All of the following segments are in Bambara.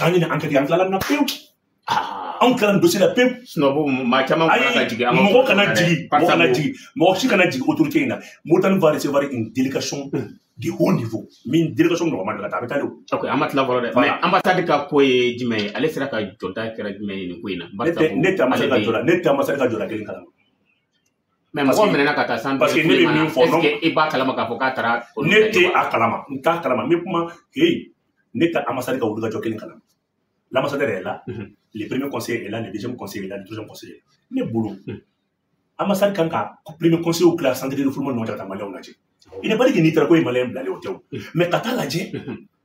An ye nin enquête, an tilala nin na pewu. Anw tilala nin dossier la pewu. Sinon bo maa caman fana ka jigin an ka Mɔgɔ kana jigin, mɔgɔ kana Barisa jigin, mɔgɔ si kana jigin autorité in na. Mauritanie va recevoir une délégation de haut niveau. Min délégation nɔgɔ ma deli ka taa, a bɛ taa de o. Ok, an ma tila fɔlɔ dɛ. Voilà. Mais ambassade ka ko ye jumɛn ye? Ale sera ka jɔda kɛra jumɛn ye nin ko in na? Ne Barisa tɛ, ne tɛ ambassade ka ale jɔda, ne tɛ ambassade ka jɔda kelen kalama. Mais Parce mɔgɔ que- minɛna ka taa san parce que ne bɛ min fɔ, est ce non. que i b'a kalama k'a fɔ k'a taara olu Ne lajɛ tɛ wa? a kalama, n t'a kalama. N bɛ kuma, hey, ne tɛ ambassade ka wulikajɔ kelen kalama. L'ambassadeur est là, le premier conseiller est là, le deuxième conseiller est là, le troisième conseiller est là. Ne bolo, ambassade kan ka premier conseiller tila centre de refoulement ɲɔgɔn cɛ ka taa maliyɛnw lajɛ. Il n'est pas dit que n'i taara ko ye maliyɛn bilalen, o tɛ o. Mais ka taa lajɛ,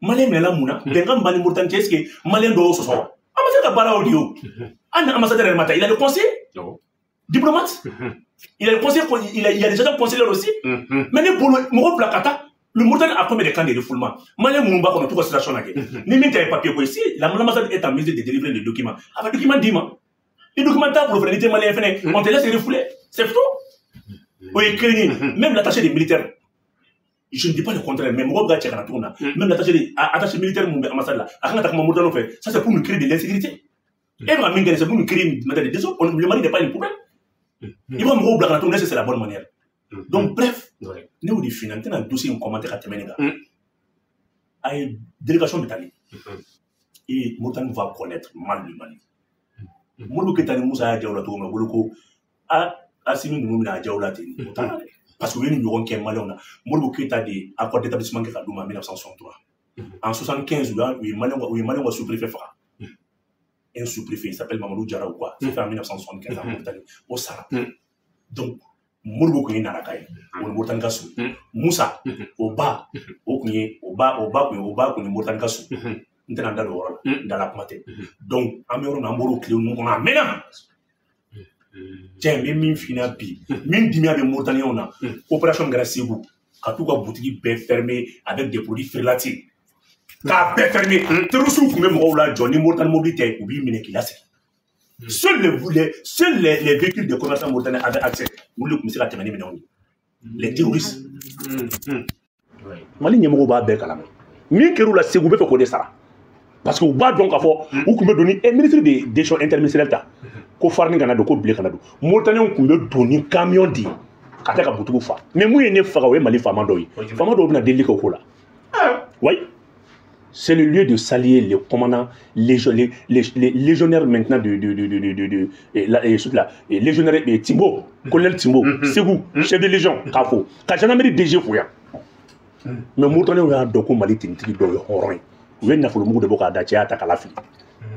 maliyɛn minɛla mun na, bɛnkan b'an ni Mauritanie cɛ, est ce que maliyɛn dɔw y'o sɔsɔ wa? Ambassade ka baara y'o de ye o. Hali ni ambassadeur yɛrɛ ma taa, il a le conseiller diplomate. Il a le conseiller, il y a des agents conseillers aussi. Mais ne bolo, mɔgɔ bila ka taa. Le Mauritanie a combien de camps de refoulement? Malien minnu b'a kɔnɔ, t'u ka situation lajɛ. Ni min ta ye papier ko ye, si l'ambassade est en mesure de délivrer le document, a bɛ document d'i ma. Ni document t'a bolo fɛnɛ, n'i tɛ malien fɛnɛ, on te laisse refouler. C'est tout. O ye kelen ye. Même l'attaché des militaires, je ne dis pas le contraire, mais mɔgɔ bɛ ka cɛ ka na cogo min na, même l'attaché de attaché militaire mun bɛ ambassade la, a kan ka taa kuma Mauritanie fɛ, ça c'est pour nous créer de l'insécurité. E bɛ ka min kɛ, c'est pour nous créer une manière de désordre. Le Mali n'est pas une poubelle. I b'a mɔgɔw bila ka na cogo min na, c'est la bonne manière. Donc bref, ne y'o de f'i ɲɛna, n tɛna dossier in commenter ka tɛmɛ nin kan. A ye délégation bɛ taali. Et Mauritanie va connaître mal le Mali. Modibo Keita ni Musa y'a jaw la cogo min na, u bolo ko a Assimi ninnu bɛna a jaw la ten, o t'a la dɛ. Parce que u ye nin ɲɔgɔn kɛ maliyɛnw na. Modibo Keita de ye accord d'établissement kɛ ka d'u ma en 1963. En 75, u ye maliyɛnw ka sous-préfet faga. Un sous-préfet, il s'appelle Mamadou Diarra ou quoi. C'est fait en 1975 en Mauritanie. O sara. Donc, Modibo kun ye naraka ye. O ni Mauritanie ka surun. Musa, o ba, o kun ye, o ba kun ye Mauritanie ka surun. N tɛna n da don o yɔrɔ la. N dala kuma tɛ. Donc, an bɛ yɔrɔ min na, an bɔr'o tile ninnu kɔnɔ a mɛnna. Cɛ, n bɛ min f'i ɲɛna bi, min dimiya bɛ Mauritaniens na, opération kɛra Segu, ka t'u ka boutique bɛɛ fermer avec des produits frelatés. K'a bɛɛ fermer. Terroristes kun bɛ mɔgɔw la jɔ ni Mauritanie mobili tɛ, u b'i minɛ k'i lasegin. Seuls les véhicules de commerçants mauritaniens avaient accès. Olu de tun bɛ se ka tɛmɛ ni minɛnw ye. Les terroristes. Mali ɲɛmɔgɔw b'a bɛɛ kalama. Min kɛr'u la Segu, u bɛ fɛ k'o de sara. Parce que u b'a dɔn k'a fɔ u tun bɛ don ni ministre de gestion interministérielle ta ko farine kana don, ko blé kana don. Mauritaniens tun bɛ don ni camion de ye ka taa ka butigiw fa. Mais mun ye ne faga, o ye Mali faama dɔw ye. Faama dɔw bɛna delili kɛ o ko la. Oui. C'est le lieu de saluer les commandants, les légionnaires maintenant de et la, et, là, et légionnaire et Timbo, colonel Timbo, Ségou, chef de légion, k'a fo, ka gendarmerie DG fo yan. Mais Mauritaniens y'a dɔn ko Mali tenitigi dɔw ye hɔrɔn ye. U ye nafolo mugu de bɔ k'a da, cɛ y'a ta k'a lafili.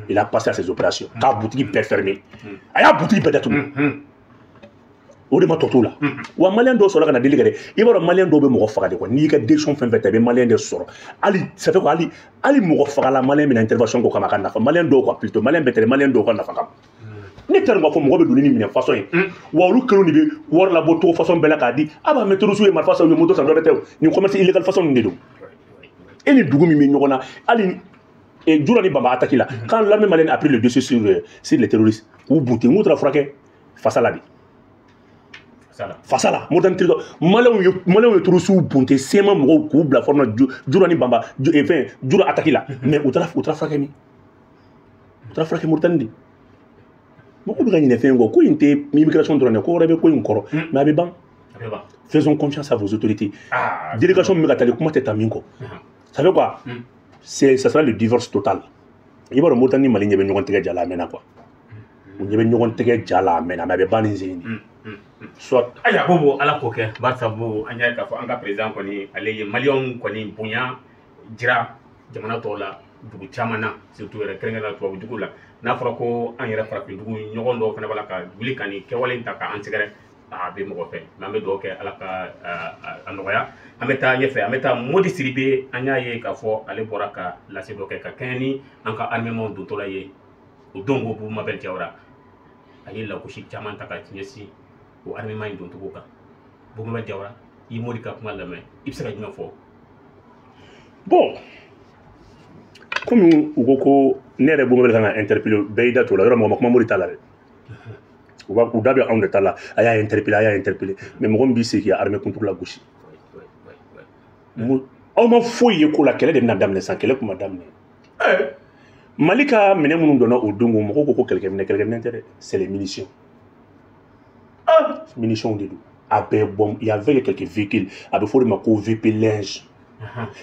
Il a passé à ses opérations. K'a boutique bɛɛ fermé. A y'a boutique bɛɛ datugu. O de ma tɔ t'o la. Wa maliyɛn dɔw sɔrɔla ka na deli kɛ dɛ. I b'a dɔn maliyɛn dɔw bɛ mɔgɔ faga de quoi. N'i y'i ka décision fɛn fɛn ta, i bɛ maliyɛn de sɔrɔ. Hali ça fait quoi, hali mɔgɔ fagala maliyɛn bɛna intervention k'o kama a ka nafa. Maliyɛn dɔw quoi plutôt, maliyɛn bɛɛ tɛ dɛ, maliyɛn dɔw ka nafa kama. Ne t'a dɔn k'a fɔ mɔgɔ bɛ don ni nin minɛn façon ye. Wa olu kelenw de bɛ wari labɔ cogo façon bɛɛ la k'a di. A b'a mɛn terroristes ye marifa san, u ye moto san, dɔ wɛrɛ tɛ o. Nin commerce illégal façon ninnu de don. E ni dugu min bɛ ɲɔgɔn na, hali Djoura ni Bamba attaque la, quand l'armée malienne a pris le dessus sur les terroristes, u bunte, n k'u taara furakɛ fasa la de. Fasa la, Mauritanie territoire, maliyɛnw ye terroristes bunte CMA mɔgɔw k'u bila fɔlɔ na Djoura ni Bamba, fɛn Djoura attaque la, mais u taara furakɛ min? U taara furakɛ Mauritanie de. Mɔgɔw bɛ ka ɲinɛ fɛn kɔ, ko in tɛ immigration dɔrɔn dɛ, ko wɛrɛ bɛ ko in kɔrɔ, mais a bɛ ban. Faisons confiance à vos autorités. Délégation min bɛ ka taa, kuma tɛ taa min kɔ. Ça fait quoi? C'est ça sera le divorce total. I b'a dɔn Mauritanie ni Mali ɲɛ bɛ ɲɔgɔn tɛgɛ ja la a mɛnna quoi. U ɲɛ bɛ ɲɔgɔn tɛgɛ ja la a mɛnna, mais a bɛ ban ni sen de. Soit Ayiwa Bobo, Ala k'o kɛ, barisa Bobo, an y'a ye k'a fɔ an ka président kɔni, ale ye maliyɛnw kɔni bonya jira jamana tɔw la, dugu caman na, surtout yɛrɛ kɛrɛnkɛrɛnnenya la tubabu dugu la. N'a fɔra ko an yɛrɛ farafin dugu ɲɔgɔn dɔw fana b'a la ka wuli ka nin kɛwale in ta k'an sɛgɛrɛ, a bɛ mɔgɔ fɛ. Mais an bɛ dugawu kɛ, Ala ka a nɔgɔya. An bɛ taa ɲɛfɛ, an bɛ taa Modi Sidibe. An y'a ye k'a fɔ ale bɔra ka lase dɔ kɛ ka kɛɲɛ ni an ka armement dontɔla ye o don ko Bubu Mabel Jawara. A ye lagosi caman ta ka ɲɛsin o armement in doncogo kan. Bubu Mabel Jawara, i ye Modi ka kuma lamɛn, i bɛ se ka jumɛn fɔ? Bon, komi u ko ko ne yɛrɛ Bubu Mabel kan ka interpeller, bɛɛ y'i da t'o la yɔrɔ, mɔgɔ ma kuma Modi ta la dɛ. U b'a u da bɛ anw de ta la, a y'a interpeller, a y'a interpeller, mais mɔgɔ min b'i sigi k'i ka armée kuntigi la gosi. Aw ma foyi ye ko la, kɛlɛ de bɛna daminɛ sisan, kɛlɛ kun ma daminɛ. Mali ka minɛn minnu donna o don, mɔgɔw ko kɛlɛkɛminɛ tɛ dɛ, c'est les munitions. Ah, munitions de don. A bɛɛ bombe. Il y avait quelques véhicules, a bɛ fɔ o de ma ko VP Linge.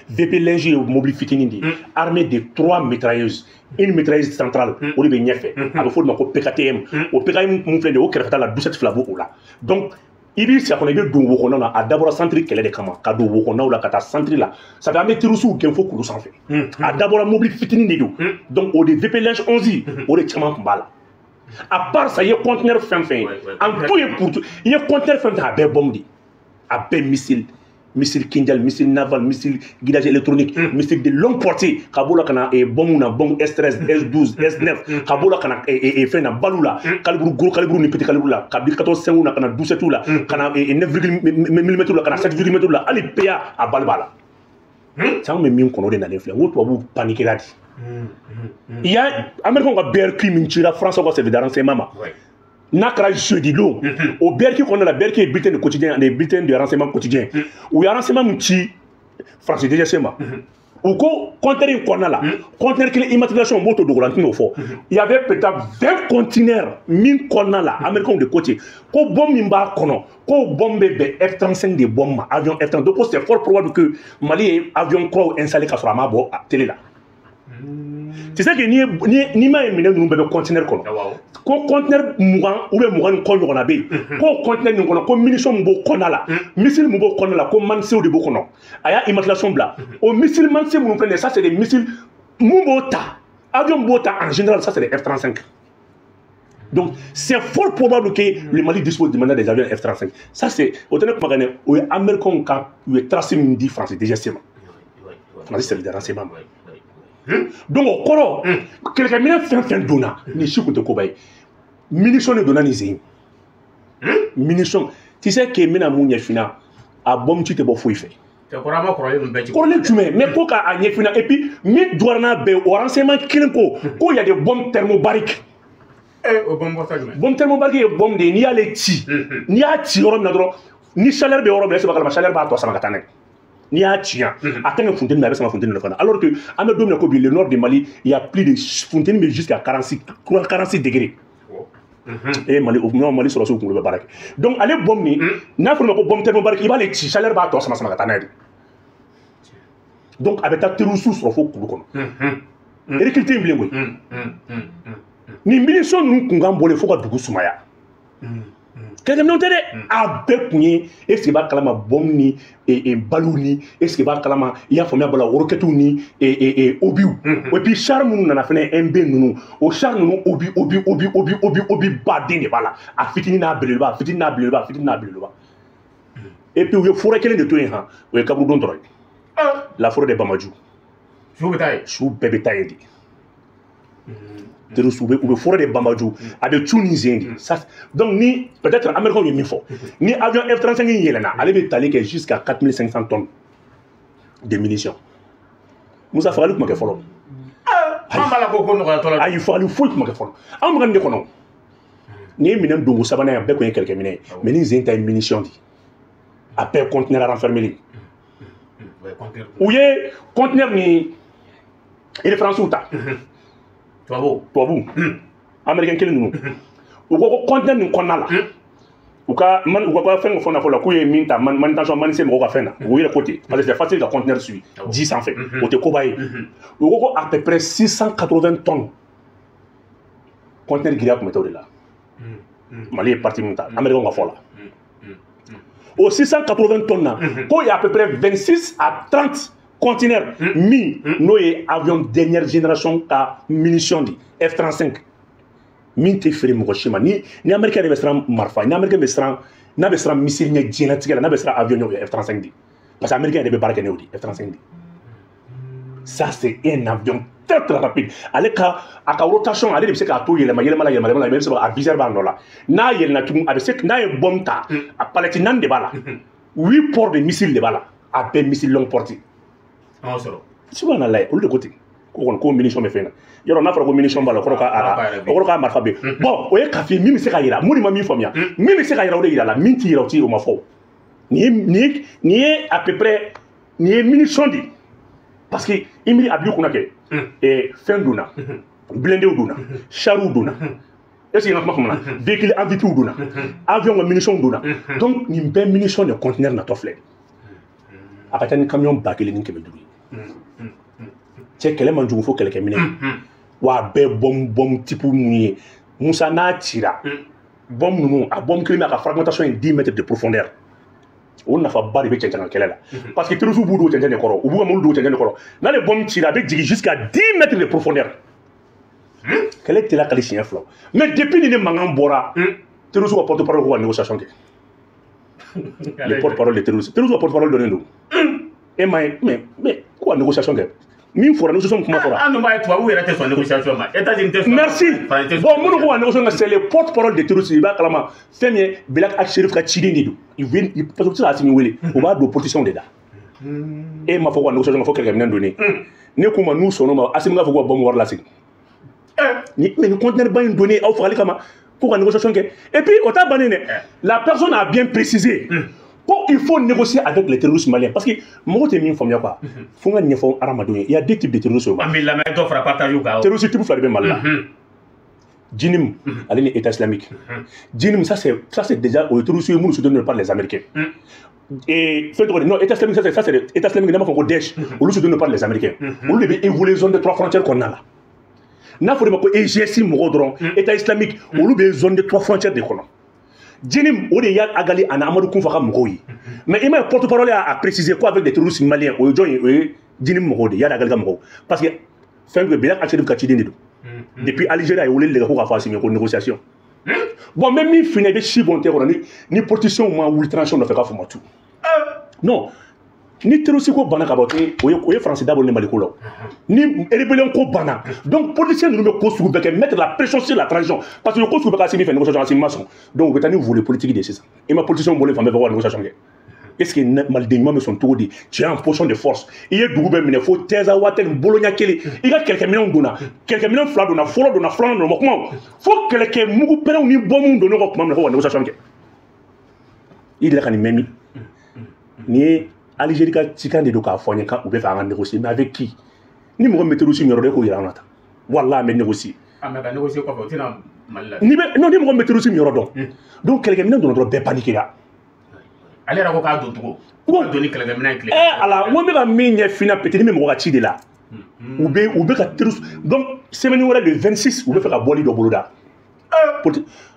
VP Linge ye mobili fitinin de ye, armé de trois mitrailleuses, une mitrailleuse centrale, o de bɛ ɲɛfɛ, a bɛ fɔ o de ma ko PKTM. O PKM mun filɛ nin ye, o kɛrɛfɛta la 17 fila b'o la. Donc i b'i sigi a kɔnɔ, i bɛ don wo kɔnɔna na. A dabɔra centre kɛlɛ de kama, ka don wo kɔnɔnaw la, ka taa centre la. Ça fait an bɛ terroristew gɛn fo kulu sanfɛ. A dabɔra mobili fitinin de don. Donc o de VP Linge 11, o de caman tun b'a la. À part ça, i ye conteneur fɛn fɛn ye, en tout et pour tout, i ye conteneur fɛn fɛn, a bɛɛ bombe de, a bɛɛ missile, missile Kinjal, missile naval, missile guidage électronique, missile de longue portée, ka b'o la ka na bombe na, bombe S13, S12, S9, ka b'o la ka na fɛn na balu la, calibre gros calibre ni petit calibre la, ka bi 14 5 na, ka na 12 la, ka na 9 mm la, ka na 7 mm la, hali PA a balle b'a la. San bɛ min kɔnɔ, o de nalen filɛ. N ko tubabuw paniquera de. Il y a Américains ka BRQ min cira France ka service de renseignement ma. N'a kɛra jeudi don, o BRQ kɔnɔna la, BRQ ye bulletin de quotidien, des bulletins de renseignement quotidien. U ye renseignement min ci France DGC ma, u ko conteneur in kɔnɔna la, conteneur kelen immatriculation, n b'o to dogo la, n tɛn'o fɔ. Il y avait peut-être 20 conteneurs min kɔnɔna la, Américains de ko ten ko bombe min b'a kɔnɔ, ko bombe bɛ bɛn F35 de bombe ma, avion F35. Donc ko c'est fort probable que Mali ye avion kuraw installé ka sɔrɔ a ma bɔ télé la. Tu sais que n'i m'a ye, minɛn ninnu bɛɛ bɛ conteneur kɔnɔ. Ko conteneur 20 ou bien 20 ni kɔ ɲɔgɔnna bɛ yen, ko conteneur nin kɔnɔ, ko munition min b'o kɔnɔna la, missile min b'o kɔnɔna la, ko Mansew de b'o kɔnɔ. A y'a immatriculation bila. O missile Manse minnu filɛ nin ye, ça c'est des missiles mun b'o ta, avion b'o ta en général, ça c'est des F-35. Donc c'est fort probable que le Mali dispose de maintenant des avions F-35. Ça c'est o tɛ ne kumakan dɛ, o ye Américains ka, u ye trace min di France DGSE ma, France service de renseignement ma. Donc o kɔrɔ, kɛlɛkɛminɛn fɛn fɛn donna nin si kun tɛ koba ye, munition de donna nin sen, munition. Tu sais que n bɛna mun ɲɛf'i ɲɛna, a bombe ci tɛ bɔ foyi fɛ. Kɔrɔlen jumɛn? Mais ko k'a ɲɛf'i ɲɛna. Et puis min jɔra n'a bɛɛ ye, o renseignement kelen ko y a des bombes thermobariques. O bombe kɔfɛ jumɛn? Bombe thermobarique ye bombe de ye, n'i y'ale ci, n'i y'a ci yɔrɔ min na dɔrɔn, ni chaleur bɛ yɔrɔ min na, e b'a kalama, chaleur b'a tɔ sama ka taa n'a ye. N'i y'a ci yan, a tɛ kɛ funteni na, a bɛ sama funteni de fana. Alors que an bɛ don min na ko bi, le nord du Mali, il y a plus de funteni bɛ jusqu'à 46 degrés. E Mali o, non, Mali sɔrɔsiw kunkolo bɛ baara kɛ. Donc ale bombe nin, n'a fɔra ma ko bombe thermobarique, i b'ale ci, chaleur b'a tɔ sama sama ka taa n'a ye de. Donc a bɛ taa terroriste sɔrɔ fo kulu kɔnɔ, recul tɛ yen bilen koyi. Nin munition ninnu kunkan bɔlen fo ka dugu sumaya, kɛlɛkɛminɛnw tɛ dɛ, a bɛɛ kun ye. Est ce que i b'a kalama, bombe ni baliw ni, est ce que i b'a kalama, i y'a faamuya, bala roquettes ni obusiw, et puis char minnu nana fɛnɛ, MB ninnu, o char ninnu, obus obus obus obus obus obus baden de b'a la, a fitinin n'a belebeleba, a fitinin n'a belebeleba, a fitinin n'a belebeleba. Et puis u ye forêt kelen de to yen han, o ye kaburudon dɔrɔn ye, la forêt de Bamaju. Su bɛ taa yen. Su bɛɛ bɛ taa yen de. Terroriste u bɛ forêt de Bamaju, a bɛ cu ni zen de. Ça donc ni peut-être Américains ye min fɔ, ni avion F-35 in yɛlɛnna, ale bɛ tali kɛ jusqu'à 4500 tonnes de munitions. Musa, fagali tun ma kɛ fɔlɔ. An b'a la ko nɔgɔyatɔ la. Ayi, fagali foyi tun ma kɛ fɔlɔ. Anw bɛ ka nin de kɔnɔ, nin ye minɛn donko sabanan ye, a bɛɛ kun ye kɛlɛkɛminɛ ye, mais ni zen ta ye munition de ye, a bɛɛ conteneur renfermé. U ye conteneur ni référence ta. Tubabu. Tubabu américain kelen ninnu, u ko conteneur nin kɔnɔna la, u ka man, u ka fɛn fɔ nafolo la, k'u ye min ta manutention manise mɔgɔw ka fɛn na, u yɛrɛ ko ten, parce que c'est facile ka conteneur suivre ji sanfɛ, o tɛ koba ye. U ko à peu près 680 tonnes conteneur giriya tun bɛ taa o de la. Mali ye partie min ta, américain ka fɔ la, o 680 tonnes na, ko y a à peu près 26 à 30 conteneurs min n'o ye avion dernière génération ka munition de F-35 min tɛ feere mɔgɔ si ma. Ni américain de bɛ siran marifa, ni américain bɛ siran, n'a bɛ siran missile ɲɛ diɲɛlatigɛ la, n'a bɛ siran avion ɲɛ, o ye F-35 de, parce que américain yɛrɛ bɛ baara kɛ n'o de F-35 de. Ça c'est un avion très très rapide. Ale ka, a ka rotation, ale de bɛ se k'a to yɛlɛma yɛlɛma la, yɛlɛma yɛlɛma la, i bɛ se a viseur b'a nɔ la. N'a yɛlɛnna tugun, a bɛ se n'a ye bombe ta, a palette naani de b'a la, huit ports de missile de b'a la, a bɛɛ missile longue portée. An sɔrɔ. Subhanallah, olu de ko ten ko kɔni ko munition bɛ fɛn na yɔrɔ. N'a fɔra ko munition b'a la, o kɔrɔ k'a, o kɔrɔ k'a marifa bɛ yen. Bon, o ye k'a f'i ye min bɛ se ka yira, mun de ma min faamuya, min bɛ se ka yira, o de yira la, min t'i yira, o t'i, o ma fɔ. Nin ye à peu près, nin ye munition de ye, parce que i miiri a b'i kunna kɛ. Fɛn donna, blindéw donna, chariw donna. Est-ce que n ka kuma faamu? Véhicule amphibie donna, avion ka munitions donna. Donc nin bɛɛ munition de conteneur natɔ filɛ, a ka ca ni camion 1500 ye. Cɛ, kɛlɛ man jugu fo kɛlɛkɛminɛ. Wa a bɛɛ bombe type mun ye, Musa, n'a cira, bombe ninnu, a bombe kelen bɛ, a ka fragmentation ye 10 mètres de profondeur. O nafaba de bɛ cɛncɛn kan kɛlɛ la, parce que terroristes b'u don cɛncɛn de kɔrɔ, u b'u ka mobili don cɛncɛn de kɔrɔ. N'ale bombe cira, a bɛ jigin jusqu'à 10 mètres de profondeur. Kɛlɛ tɛ lakali siɲɛ fila. Mais depuis ni ne mankan bɔra, terroristes ka porte parole ko ka négociation kɛ. Le porte parole des terroristes, terroristes ka porte parole dɔnnen don, e ma ye. Mais ko ka négociation kɛ, min fɔra, négociation kuma fɔra. An dun b'a ye, tubabuw yɛrɛ tɛ sɔn négociation ma, États-Unis tɛ sɔn. Merci. Bon, minnu ko ka négociation kɛ, c'est le porte parole des terroristes. I b'a kalama, fɛn min ye Bilal Ag Acherif ka ciden de don. Il vient, parce que u tɛ se ka Assimi wele, u b'a don politiciens de da. E ma fɔ ko ka négociation kɛ fo kɛlɛkɛminɛn donnen. Ne k'u ma, n'u sɔnn'o ma, Assimi k'a fɔ ko ka bombe wari lasegin. Ni mais ni conteneur ba in donnen aw fagali kama, ko ka négociation kɛ. Et puis o t'a bannen dɛ, la personne a bien précisé ko il faut négocier avec les terroristes maliens, parce que mɔgɔ tɛ min faamuya quoi, fo n ka ɲɛfɔ hadamadenw ye. Il y a deux types de terroristes au Mali. An bɛ lamɛn, dɔ fara partage kan. Terroriste type fila de bɛ Mali la: JNIM ale ni État islamique. JNIM, ça c'est déjà o ye terroriste ye minnu soutenu par les Américains. Et fɛn tɔgɔ di, non, État islamique, ça c'est État islamique, n'a ma fɔ ko Daesh, olu soutenu par les Américains, olu de bɛ évoluer zone de trois frontières kɔnɔna la. N'a fɔra ma ko EGS mɔgɔw dɔrɔn, État islamique, olu bɛ zone de trois frontières de kɔnɔ. JNIM, o de ye Ag Ghali ani Amadou Koufa ka mɔgɔw ye. Mais i m'a ye, porte parole y'a préciser ko avec des terroristes maliens. O ye jɔn ye? O ye JNIM mɔgɔw de ye, Iyad Ag Ghali ka mɔgɔw, parce que fɛn bɛ Bilal Ag Acherif ka ciden de don. Depuis Algérie, a ye weleli de kɛ ko k'a fɔ Assimi ko négociation. Bon, n bɛ min f'i ɲɛna, i bɛ si bɔn tɛ kɔnɔ ni politiciens ma wuli transition nɔfɛ k'a fɔ ma tu. Non, ni terroriste ko banna ka ban, o ye Faransi dabɔ ni Mali ko la, ni rébellion ko banna. Donc politicien ninnu bɛ ko sugu bɛɛ kɛ, mettre la pression sur la transition, parce que ko sugu bɛɛ ka Assimi fɛ négociation, Assimi ma sɔn. Donc u bɛ taa ni volet politique de ye sisan. I ma politicien bɔlen fan bɛɛ fɛ ko ka négociation kɛ. Est ce que maliden ɲuman bɛ sɔn cogo di? Tu es en position de force, i ye dugu bɛɛ minɛ fo Tɛza Watɛ boloɲa kelen, i ka kɛlɛkɛminɛnw donna, kɛlɛkɛminɛn fila donna, fɔlɔ donna, filanan donna, ma kuma fo kɛlɛkɛ mugu pɛrɛnw ni bɔnw donnen kɔ tuma min na, ko ka négociation kɛ. I delila ka nin mɛn min? Nin ye Algérie ka cikan de don k'a fɔ an ye k'u bɛ fɛ an ka négocier. Mais avec qui? Ni mɔgɔ min bɛ terrorisme yɔrɔ dɔn, e k'o yira an na tan, walahi an bɛ négocier. Ah, mais ka négocier kɔfɛ, o tɛna Mali la. Ni bɛ non, ni mɔgɔ min bɛ terrorisme yɔrɔ dɔn. Donc kɛlɛkɛminɛn donna dɔrɔn, bɛɛ paniquera. Ale yɛrɛ ko k'a don cogo. Bon. K'a don ni kɛlɛkɛminɛn ye tile. Ɛ ala, n ko n bɛ ka min ɲɛ f'i ɲɛna, peut-être ni bɛ mɔgɔ ka ci de la. U bɛ ka terrorisme. Donc semaine wɛrɛ, le 26, u bɛ fɛ ka bɔli dɔ boloda.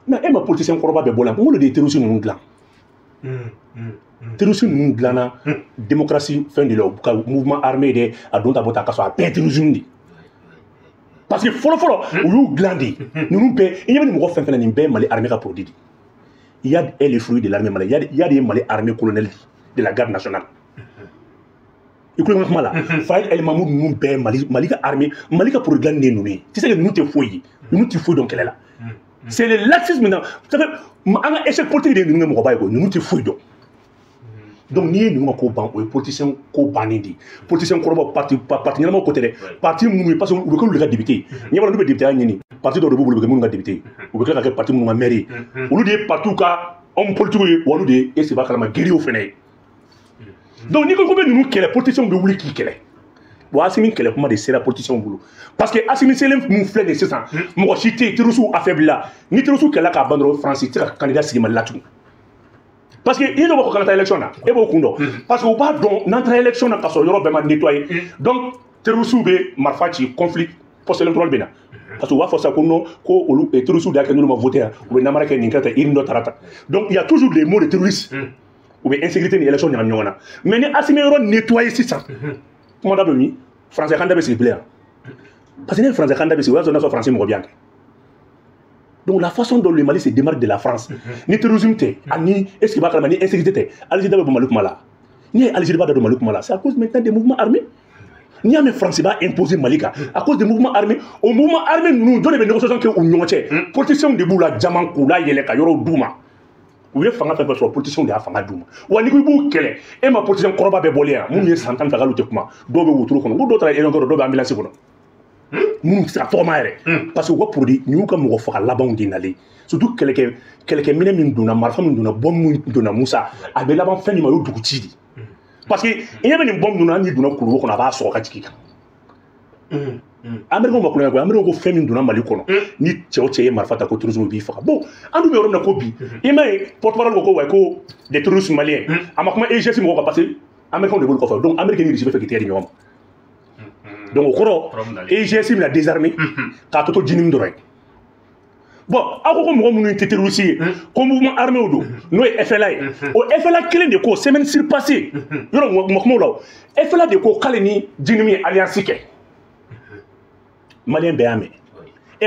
Mais e ma politicien kɔrɔba bɛɛ bɔ la, n ko de ye terroriste ninnu dilan. Terroriste ninnu dilanna démocratie fɛn de la, u ka mouvement armé de a don ta bɔ ta ka sɔrɔ a bɛɛ ye terrorisme de. Parce que fɔlɔ fɔlɔ, u y'u dilan de. Ninnu bɛɛ, i ɲɛ bɛ nin mɔgɔ fɛn fɛn na, nin bɛɛ ye Mali armée ka produit de. Iyad est le fruit de l'armée malienne. Iyad ye Mali armée colonel de la garde nationale. I kulo bɛ kuma la, Fahid El Mahmoud ninnu bɛɛ ye Mali ka armée, Mali ka produit dilanni de ye ninnu ye. Tu sais que ninnu tɛ foyi ye, ninnu tɛ foyi dɔn kɛlɛ la. C'est le laxisme maintenant. Ça fait an ka échec politique de ye ninnu kɛ mɔgɔba ye koyi. Ninnu tɛ foyi dɔn. Donc n'i ye ninnu ka ko ban, o ye politicien ko bannen de ye. Politicien kɔrɔbaw, parti ɲɛnamaw ko tɛ dɛ, parti minnu ye, parce que u bɛ k'olu de ka député ye. Ɲɛ b'a la, n'u bɛ député ya ɲini, parti dɔw de b'u bolo, u bɛ kɛ minnu ka député ye, u bɛ tila ka kɛ parti minnu ka maire ye, olu de ye parti ka homme politique ye, wa olu de ye, e b'a kalama, guerrier fɛnɛ ye. Donc n'i ko ko bɛ ninnu kɛlɛ, politiciens bɛ wuli k'i kɛlɛ. Bon, Assimi kɛlɛ kuma de sera politiciens bolo, parce que Assimi selen mun filɛ nin ye sisan, mɔgɔ si tɛ yen, terroristes affaibli la. Ni terroristes kɛlɛla k'a ban dɔrɔn, France tɛ se ka candidat sigi Mali la tugun, parce que i dɔ b'a fɔ k'an ka taa élection na, e b'o kun dɔn, parce que u b'a dɔn n'an taara élection na k'a sɔrɔ yɔrɔ bɛɛ ma nettoyer, donc terroristes bɛ marifa ci, conflit post électoral bɛ na, parce que u b'a fɔ sa ko non, ko olu terroristes de y'a kɛ, n'olu ma voté yan, u bɛ namara kɛ, nin kɛ tan, urne dɔ taara tan. Donc il y a toujours les mots de terroristes, u bɛ insécurité ni élection ɲagami ɲɔgɔn na. Mais ni Assimi yɔrɔ nettoyer sisan, kuma da bɛ min, français kan da bɛ sigi bilen yan, parce que ne ye français kan da bɛ sigi, o y'a sɔrɔ n'a sɔrɔ français mɔgɔ bɛ yan kɛ. Donc la façon dont le Mali se démarque de la France, ni terrorisme tɛ, ani est ce que b'a kalama, ni insécurité tɛ, Algérie da bɛ bɔ Mali kuma la. N'i ye Algérie b'a da don Mali kuma la, c'est à cause maintenant des mouvements armés. N'i y'a mɛn France b'a imposer Mali kan, à cause des mouvements armés. O mouvement armé ninnu, jɔn de bɛ négociation kɛ u ni ɲɔgɔn cɛ? Politiciens de b'u la jama k'u la yɛlɛ ka yɔrɔw d'u ma. U ye fanga fɛn fɛn sɔrɔ, politiciens de y'a fanga d'u ma. Wa n'i ko i b'u kɛlɛ, e ma politicien kɔrɔba bɛɛ bɔlen yan, minnu ye san 10 k'olu tɛ kuma, dɔw bɛ wotoro kɔnɔ, ko dɔw taara élection kɔrɔ, dɔw bɛ ambulance kɔnɔ, minnu tɛ se ka tɔgɔma yɛrɛ, parce que u ka produit nin y'u ka mɔgɔ faga labanw de nalen. Surtout kɛlɛkɛminɛ min donna, marifa min donna, bombe min donna, Musa, a bɛ laban fɛn min ma, o ye dugu ci de. Parce que i ɲɛ bɛ nin bombe ninnu na, hali n'i donna kuluwo kɔnɔ, a b'a sɔgɔ ka jigin i kan. Américains ma kulonkɛ koyi. Américains ko fɛn min donna Mali kɔnɔ, ni cɛ o cɛ ye marifa ta, ko terrorisme b'i faga. Bon, an dun bɛ yɔrɔ min na ko bi, i m'a ye, porte-parole ko ko ouais, ko des terroristes maliens. A ma kuma EIGS mɔgɔw kan, parce que Américains de b'olu kɔfɛ. Donc Amérique ni Russie bɛ fɛ k'i tɛgɛ di ɲɔgɔn ma. Donc o kɔrɔ, EIGS bɛna désarmer k'a to JNIM dɔrɔn ye. Bon, aw ko ko mɔgɔ minnu tɛ terroriste ye, ko mouvement armé don, n'o ye FLA ye. O FLA kelen de ko semaine surpassée, yɔrɔ ma kumaw la, o FLA de ko k'ale ni JNIM ye alliance kɛ. Malien bɛɛ y'a mɛn.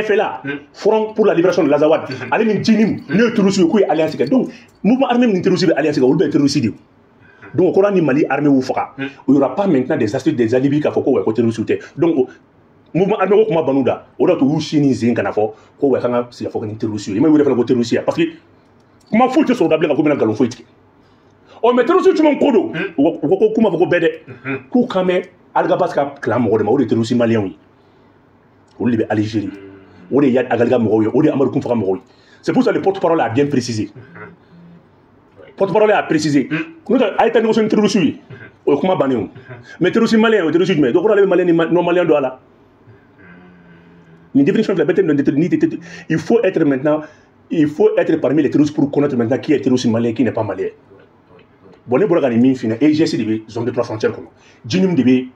FLA, Front pour la libération de l'Azawad, ale ni JNIM, n'o ye terroriste ye, k'u ye alliance kɛ. Donc mouvement armé min ni terroriste bɛ alliance kɛ, olu bɛɛ ye terroriste de ye. Donc o kɔrɔ, ni Mali armée y'u faga, il y aura pas maintenant des astuces, des alibis k'a fɔ ko ouais, ko terroriste tɛ. Donc mouvement armé ko kuma banu da, o de y'a to u y'u si ni zen kana fɔ ko ouais, k'an ka sigi ka fɔ ko ni terroriste ye. I ma ye, u yɛrɛ fana ko terroriste ye, parce que kuma foyi tɛ sɔrɔ da bilen ka k'u bɛna nkalon foyi tigɛ. Ɔ, mais terroriste jumɛn ko don? U ko k'u ma fɔ ko bɛɛ dɛ, k'u kan bɛ Alghabass ka clan mɔgɔ de ma, o de ye terroriste malien ye. Olu de bɛ Algérie, o de ye Iyad Ag Ghali ka mɔgɔw ye, o de ye Amadou Koufa ka mɔgɔw ye. C'est pour ça le porte-parole a bien précisé, porte-parole a précisé. N'o tɛ, a ye taa négocier ni terroriste ye, o ye kuma bannen o. Mais terroriste malien, o ye terroriste jumɛn ye? Dɔ kɔrɔ, ale bɛ malien ni non malien don a la. Nin définition filɛ, bɛɛ tɛ nin ni tɛ. Il faut être maintenant, il faut être parmi les terroristes pour connaître maintenant qui est terroriste malien, qui n'est pas malien. Bon, ne bɔra ka nin min f'i ɲɛna, EIGS de bɛ zone de trois frontières kɔnɔ, JNIM de bɛ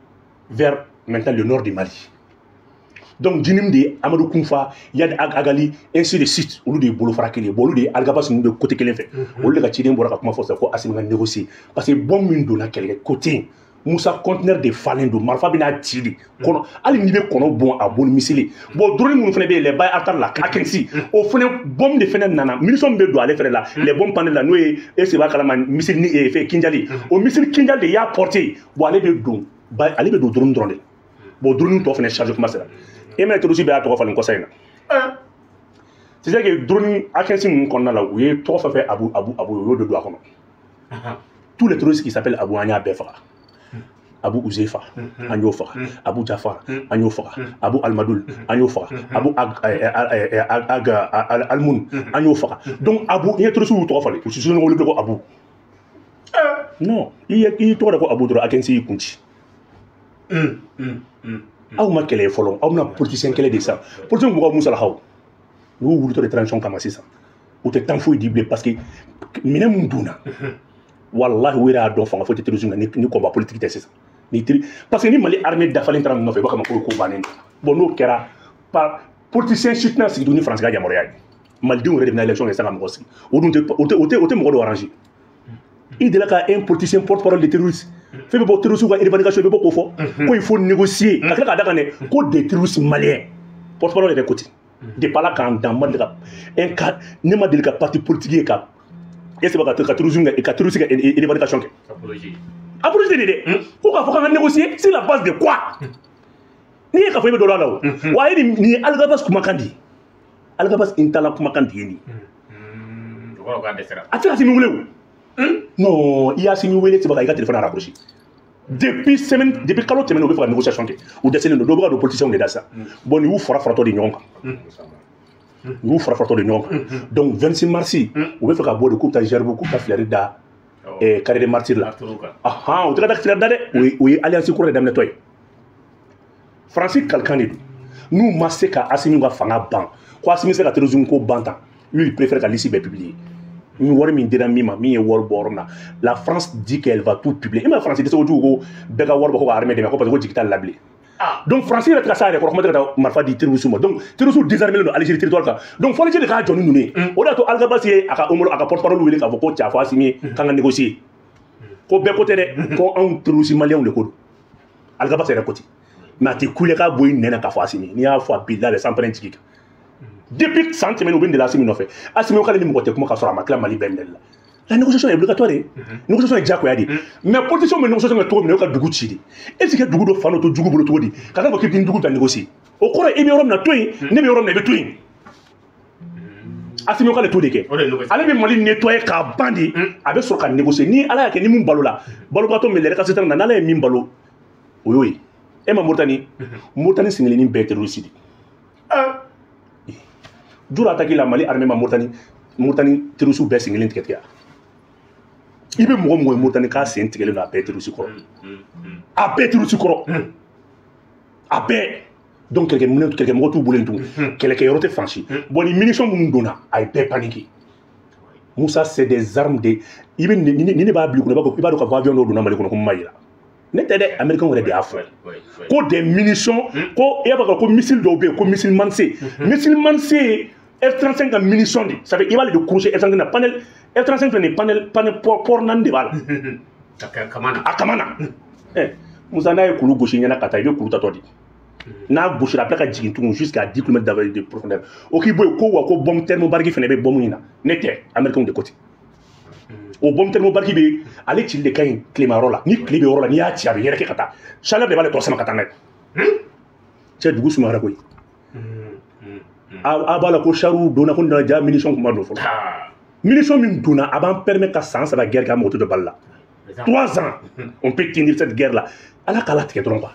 vers maintenant le nord du Mali. Donc JNIM de ye Amadou Koufa, Iyad Ag Ghali, ainsi de suite, olu de ye bolofara kelen ye. Bon, olu de ye Alghabass ninnu bɛ côté kelen fɛ. Olu de ka ciden bɔra ka kuma fɔ sisan ko Assimi ka négocier, parce que bombe min donna kɛlɛkɛ côté in, Musa, conteneur de falen don, marifa bɛna ci de kɔnɔ, hali n'i bɛ kɔnɔ bɔn a bon missile. Bon, drone minnu fana bɛ yen, les Bayraktar la, Akinci, o fana bombe de fana nana, munition min bɛ don ale fana la, les bombes panel la, n'o ye e se b'a kalama, missile ni fɛn Kinjal, o missile Kinjal de y'a porté. Bon, ale bɛ don, ale bɛ don drone dɔrɔn de la. Bon, drone tɔ fana charge kuma sera. E m'a ye, terroriste bɛɛ y'a tɔgɔ falen kɔsa in na. C'est à dire que drone Akinci ninnu kɔnɔna la, u ye tɔgɔ fɛn fɛn Abu Abu Abu, u y'o de don a kɔnɔ. Tous les terroristes qui s'appellent Abu, an y'a bɛɛ faga. Abu Uzefa, an y'o faga. Abu Jafar, an y'o faga. Abu Almadul, an y'o faga. Abu Ag Almun, an y'o faga. Donc Abu, n'i ye terroriste y'u tɔgɔ falen, u si ɲɔgɔn wele ko Abu. Non, i ye tɔgɔ da ko Abu dɔrɔn, Akinci y'i kun ci. Aw ma kɛlɛ ye fɔlɔ, aw bɛna politicien kɛlɛ de sisan. Politicien mɔgɔw musalakaw, u y'u wulitɔ de transition kama sisan, u tɛ tan foyi di bilen, parce que minɛn mun donna, wallahi, u yɛrɛ y'a dɔn fanga foyi tɛ terrorisme na ni combat politique tɛ sisan. Ni teri, parce que ni Mali armée dafalen taara ninnu nɔfɛ, i b'a kama ko ko bannen don. Bon, n'o kɛra, par politicien si tɛna sigi tuguni Faransi ka yamaruya ye. Malidenw yɛrɛ de bɛna élection kɛ sisan ka mɔgɔ sigi. O dun tɛ, o tɛ mɔgɔ dɔw arranger. I delila ka un politicien porte-parole de terroriste fɛn bɛ bɔ terroriste ka revendication, i bɛ bɔ k'o fɔ ko il faut négocier, ka tila k'a da kan dɛ, ko des terroristes maliens. Porte-parole yɛrɛ ko ten. Depuis Ala k'an dan, ma deli ka un cas, ne ma deli ka parti politique ye ka e sɛbɛn ka terrorisme kɛ, ka terroriste ka revendication kɛ. Apologie. Apologie de dɛ, ko k'a fɔ k'an ka négocier sur la base de quoi? N'i ye k'a fɔ i bɛ dɔ la o, wa a ye nin ye Alghabass kumakan di ye, Alghabass Intalla kumakan di ye nin. O kɔrɔ k'a dɛsɛra. A tɛ se ka Assimi wele o. Non, i y'a Assimi wele, tɛ se ka i ka téléphone raccrocher. Depuis semaine, depuis kalo tɛmɛnen, u bɛ fɛ ka négociation kɛ, u dɛsɛlen don. Dɔw bɛ ka don politiciens de da sisan. Bon, nin y'u fara faratɔ de ɲɔgɔn kan, nin y'u fara faratɔ de ɲɔgɔn kan. Donc 26 mars, u bɛ fɛ ka bɔ de k'u bɛ taa Zerbo, k'u bɛ taa fleur da carré des martyrs la. Martyrs kan. Ahan, u tɛ ka taa fleur da dɛ, o ye alliance kura de daminɛtɔ ye. Faransi kalikan de don, n'u ma se ka Assimi ka fanga ban, ko Assimi se ka terrorisme ko ban tan, lui, il préfère ka liste bɛɛ publier, ni wari min dira min ma, min ye wari bɔ yɔrɔ min na. La France dit qu'elle va tout publier. I ma France dɛsɛ kojugu ko bɛɛ ka wari bɔ ko ka armée dɛmɛ, ko parce que ko jigi t'a la bilen. Donc France yɛrɛ tɛ ka s'a yɛrɛ kɔrɔ, kuma tɛ ka taa marifa di terroristes ma. Donc terroristes désarmé don Algérie territoire kan. Donc fo Algérie de k'a jɔ ni ninnu ye. O de y'a to Alghabass ye a ka homologue, a ka porte parole wele k'a fɔ ko cɛ, a fɔ Assimi ye k'an ka négocier, ko bɛɛ ko tɛ dɛ, ko anw terroristes maliens de ko don. Alghabass yɛrɛ ko ten, mais a tɛ kule k'a bɔ i nɛn na k'a fɔ Assimi. N'i y'a fɔ, a bi la bɛ sanpɛrɛn jigi kan. Depuis san tɛmɛnen, u bɛ nin de la Assimi nɔfɛ. Assimi ko k'ale ni mɔgɔ tɛ kuma k'a sɔrɔ a ma tila Mali bɛɛ minɛli la. La négociation est obligatoire de, négociation ye diyagoya de. Mais politicien bɛ négociation kɛ cogo min na, o ka dugu ci de. E bɛ se ka dugu dɔ fan dɔ to jugu bolo cogo di, ka taa fɔ k'i bɛ dugu ta négocier? O kɔrɔ ye, i bɛ yɔrɔ min na, to yen, ne bɛ yɔrɔ min na, i bɛ to yen. Assimi k'ale t'o de kɛ. O de ye négocier. Ale bɛ Mali nettoyer k'a ban de, a bɛ sɔrɔ ka négocier. Ni Ala y'a kɛ ni mun balo la, balobatɔ min lɛrɛ na, n'Ala ye min balo, o y'o ye. E ma Moritani, Moritani sigilen bɛɛ ye terroriste de. Jour attaque la Mali armée ma Moritani, Moritani terroriste bɛɛ sen kelen tigɛ tigɛ. I bɛ mɔgɔ mɔgɔ ye Moritani k'a sen tigɛlen don, a bɛɛ terroriste kɔrɔ, a bɛɛ terroriste kɔrɔ. A bɛɛ. Donc kɛlɛkɛminɛ, kɛlɛkɛmɔgɔ t'u bolo yen tugun, kɛlɛkɛyɔrɔ tɛ fan si. Bon, ni munition minnu donna, a ye bɛɛ paniqué. Musa, c'est des armes de i bɛ ni ne b'a bila i kunna, i b'a dɔn k'a fɔ avion dɔw donna Mali kɔnɔ ko mun ma yira ne tɛ dɛ. Américain yɛrɛ de y'a fɔ ko des munitions, ko e b'a dɔn ko missile dɔw bɛ yen, ko missile Manse, missile Manse F-35 ka munition de. Ça fait i b'ale de crochet F-35 na, panel F-35 filɛ nin ye, panel port naani de b'a la. A kama na. Ɛ Musa, n'a ye kulu gosi ɲɛna ka taa, i bɛ kulu tatɔ di, n'a gosira, a bɛ tila ka jigin tugun jusqu'à 10 km de profondeur. O k'i bɔ yen ko wa ko bombe thermobarique fana bɛ bombe in na. Ne tɛ, américain de ko ten. O bombe thermobarique bɛ ale cili de ka ɲi tilema yɔrɔ la. Ni tile bɛ yɔrɔ la, n'i y'a ci, a bɛ yɛrɛkɛ ka taa, chaleur de b'ale tɔ sama ka taa n'a ye. Cɛ, dugu sumayara koyi. A b'a la ko chariw donna, ko nana ja munition kun ma don fɔlɔ. Munition min donna, a b'an permet ka san 3 guerre kɛ, an mago tɛ jɔ balle la. 3 ans, on peut tenir cette guerre là. Ala k'a latigɛ dɔrɔn quoi,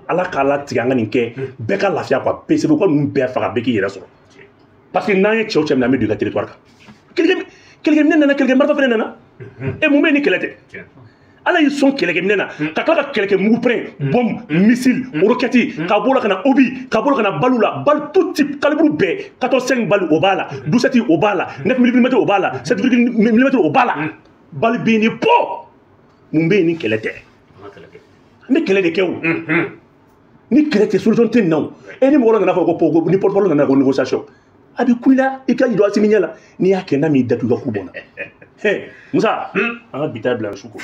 ala k'a latigɛ, an ka nin kɛ, bɛɛ ka lafiya quoi. PCB ko ninnu bɛɛ faga, bɛɛ k'i yɛrɛ sɔrɔ, parce que n'an ye cɛw cɛ minɛ, an bɛ don i ka territoire kan. Kɛlɛkɛminɛ nana, kɛlɛkɛ marifa fɛnɛ nana. E mun bɛ nin kɛlɛ tɛ? Ala y'i sɔn kɛlɛkɛminɛ na ka tila ka kɛlɛkɛ mugu pɛrɛn, bombe, missile, roquette, ka bɔ la ka na obus, ka bɔ la ka na ballew la, balle tout type, calibre bɛɛ, 14,5 balle o b'a la, 12,7 o b'a la, 9 mm o b'a la, 7 mm o b'a la, balle bɛ yen ni pɔ. Mun bɛ yen ni kɛlɛ tɛ? An bɛ kɛlɛ de kɛ o. Ni kɛlɛ tɛ, solution tɛ nin na o. E ni mɔgɔ dɔ nana fɔ ko ni porte-parole nana ko négociation, a bɛ ku i la, i ka jɔ Asimi ɲɛ la. N'i y'a kɛ, n'a m'i datugu, i ka ku bɔnna. Musa, an ka bi ta bila su ko.